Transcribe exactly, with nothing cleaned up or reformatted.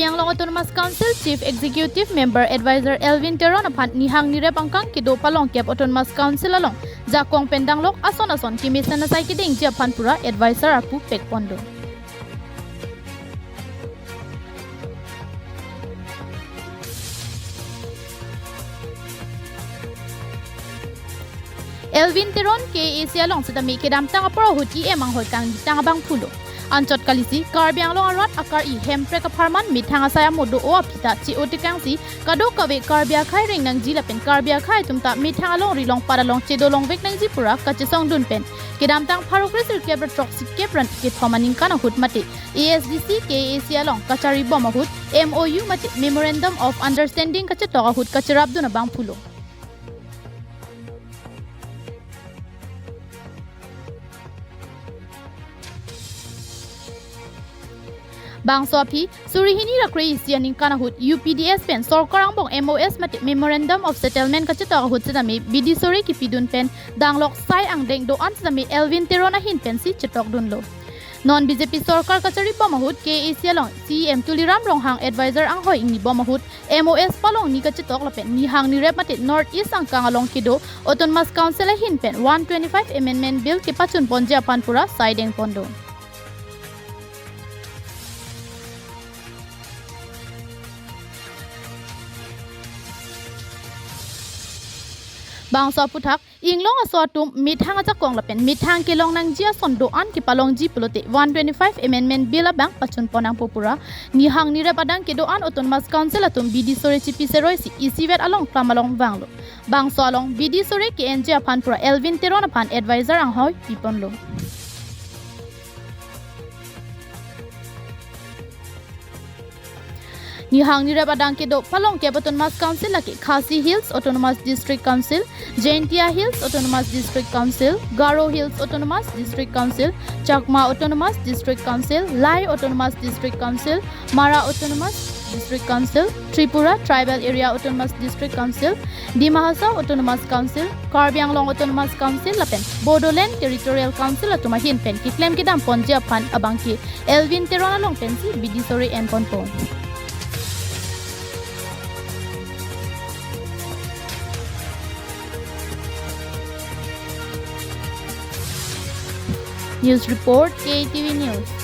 Anglong Autonomous Council Chief Executive Member Advisor Elwin Teron aphan nihang nirep angkang kedo palongkep Autonomous Council along jakong pen danglok ason ason kemesen asai kedengji aphan pura advisor arpu pekpon do. Elwin Teron K A A C along setame kedamtang apor ahut E M anghoi kangtang abang pulo. Anchot kalisi Karbi Anglong arat akar-i Hemprek apharman methang asai amo do-o aphi ta che-o tekangsi kadokave Karbi akhei reng nangji lapen Karbi akhei atum ta methang alongri longpat along chedo longvek nangji pura kachesongdun pen kedamtang pharo kre sirkep ra throksi kep ra kethom aningkan ahut mate A S D C K A A C along kacharibom ahut M O U mate Memorandum of Understanding kachetok ahut kacherapdun abang pulo. Bangso aphi suri hini ra kre-isi aningkan ahut U P D S pen sorkar angbong M O S mate Memorandum of Settlement kachetok ahut setame bidi sore kepidun pen danglok sai angdeng do-an setame Elwin Teron ahin pensi chetokdunlo. Non B J P sorkar kacharibom ahut K A A C along C E M Tuliram Ronghang advisor anghoi ingnibom ahut M O S palongni kachetok lapen nihang nirep mate North East angkang along kedo Autonomous Council ahin pen one twenty-five Amendment Bill kepachunponji aphan pura saideng pon do. Bangso aphuthak inglong aso atum methang ajakong lapen methang kelong nangji ason do-an kepalongji pulote one twenty-five Amendment Bill abang pachunpon nangpo pura nihang nirep adang kedo-an Autonomous Council atum bidi sore chipi seroi si isivet along klam along vanglo. Bangso along bidi sore ke-enji aphan pura Elwin Teron aphan advisor anghoi piponlo. Nihang nirep adang kedo palongkep Autonomous Council lake Khasi Hills Autonomous District Council, Jaintia Hills Autonomous District Council, Garo Hills Autonomous District Council, Chakma Autonomous District Council, Lai Autonomous District Council, Mara Autonomous District Council, Tripura Tribal Area Autonomous District Council, Dima Hasao Autonomous Council, Karbi Anglong Autonomous Council lapen Bodoland Territorial Council atum ahin pen keklem kedam ponji aphan abangke Elwin Teron along pensi bidi sore enponpo. News report, K T V News.